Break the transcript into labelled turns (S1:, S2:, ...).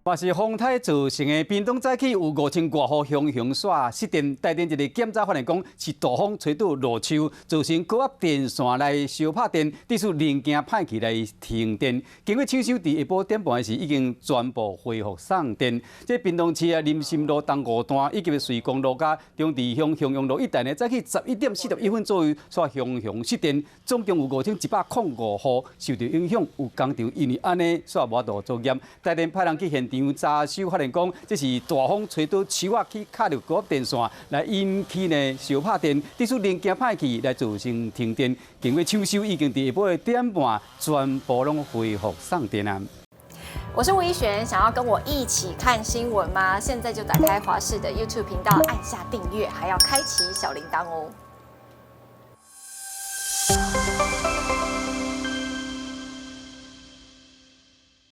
S1: 嘛是風颱造成的，屏東早起有5000外戶鄉鄉煞失電，台電一個檢查發現講是大風吹倒落樹，造成高壓電線來燒拍電，致使零件歹去來停電。經過搶修，佇下晡點半時已經全部恢復送電。這屏東市啊林森路東五段以及瑞光路佮中坜鄉向陽路一帶呢，早起11點41分左右煞鄉鄉失電，總共有5105戶受著影響，有工廠因為按呢煞無法度作業。台電派人去現場查修，發現講這是大風吹倒樹仔去卡著高壓電線，來引起呢燒拍電，致使零件歹去來造成停電。經過搶修，已經佇下晡的點半全部攏恢復送電啊！
S2: 我是吳怡璇，想要跟我一起看新聞嗎？現在就打開華視的 YouTube 頻道，按下訂閱，還要開啟小鈴鐺哦。